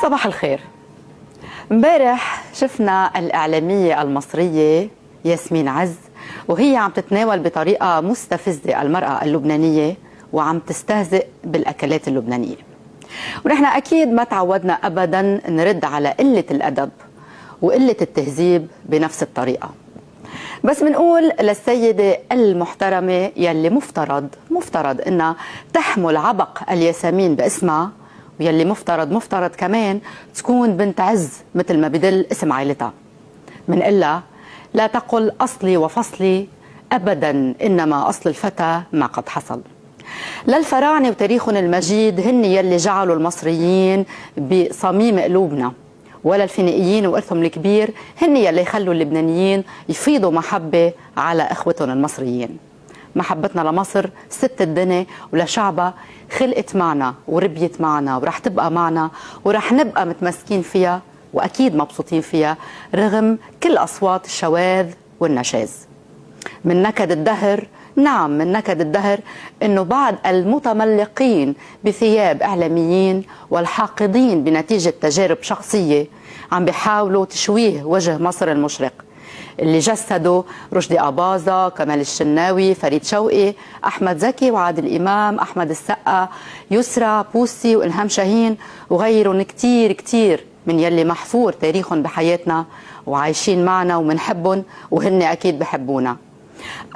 صباح الخير. امبارح شفنا الإعلامية المصرية ياسمين عز وهي عم تتناول بطريقة مستفزة المرأة اللبنانية وعم تستهزئ بالأكلات اللبنانية، ونحن أكيد ما تعودنا أبدا نرد على قلة الأدب وقلة التهذيب بنفس الطريقة، بس منقول للسيدة المحترمة يلي مفترض إنها تحمل عبق الياسمين باسمها، ويلي مفترض كمان تكون بنت عز مثل ما بدل اسم عائلتها، منقلها لا تقل أصلي وفصلي أبدا، إنما أصل الفتى ما قد حصل. للفراعنة وتاريخهم المجيد هن يلي جعلوا المصريين بصميم قلوبنا، ولا الفينيقيين وإرثهم الكبير هن يلي خلوا اللبنانيين يفيضوا محبة على إخوتهم المصريين. محبتنا لمصر ست الدنيا ولشعبها خلقت معنا وربيت معنا ورح تبقى معنا ورح نبقى متمسكين فيها وأكيد مبسوطين فيها رغم كل أصوات الشواذ والنشاز. من نكد الدهر، نعم من نكد الدهر، إنه بعض المتملقين بثياب إعلاميين والحاقدين بنتيجة تجارب شخصية عم بيحاولوا تشويه وجه مصر المشرق اللي جسدوا رشدي أباظة، كمال الشناوي، فريد شوقي، أحمد زكي وعادل إمام، أحمد السقا، يسرى بوسي وإلهام شاهين وغيرهم كتير كتير من يلي محفور تاريخهم بحياتنا وعايشين معنا ومنحبهم وهن أكيد بحبونا.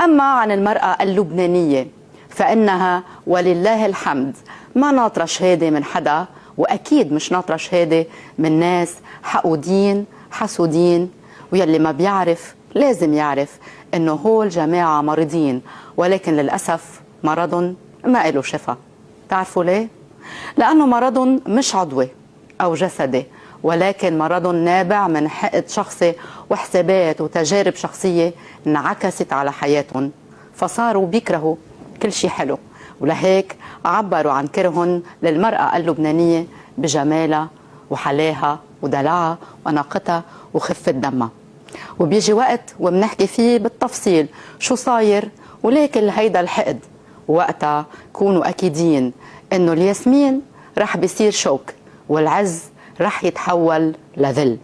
أما عن المرأة اللبنانية فإنها ولله الحمد ما ناطرة شهادة من حدا، وأكيد مش ناطرة شهادة من ناس حقودين حسودين، ويلي ما بيعرف لازم يعرف إنه هول جماعة مريضين، ولكن للأسف مرض ما إله شفا. تعرفوا ليه؟ لأنه مرض مش عضوي أو جسدي، ولكن مرض نابع من حقد شخصي وحسابات وتجارب شخصية انعكست على حياتهم، فصاروا بيكرهوا كل شيء حلو، ولهيك عبروا عن كرهن للمرأة اللبنانية بجمالها وحلاها ودلعها وأناقتها وخفة دمها. وبيجي وقت وبنحكي فيه بالتفصيل شو صاير وليه كل هيدا الحقد، وقتها كونوا أكيدين إنه الياسمين رح بيصير شوك والعز رح يتحول لذل.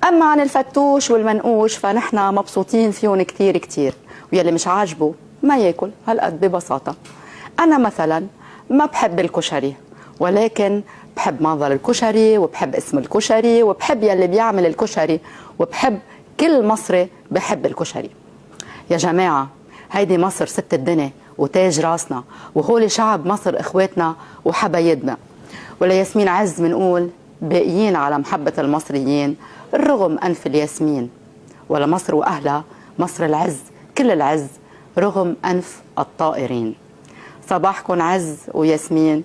أما عن الفتوش والمنقوش فنحن مبسوطين فيهم كتير كتير، ويلي مش عاجبه ما ياكل هالقد ببساطة. أنا مثلا ما بحب الكشري، ولكن بحب منظر الكشري وبحب اسم الكشري وبحب يلي بيعمل الكشري وبحب كل مصري بحب الكشري. يا جماعة هيدي مصر ست الدنيا وتاج راسنا، وهول شعب مصر إخواتنا وحبايبنا. ولياسمين عز منقول باقيين على محبة المصريين رغم أنف الياسمين، ولا مصر وأهلها مصر العز كل العز رغم أنف الطائرين. صباحكم عز وياسمين.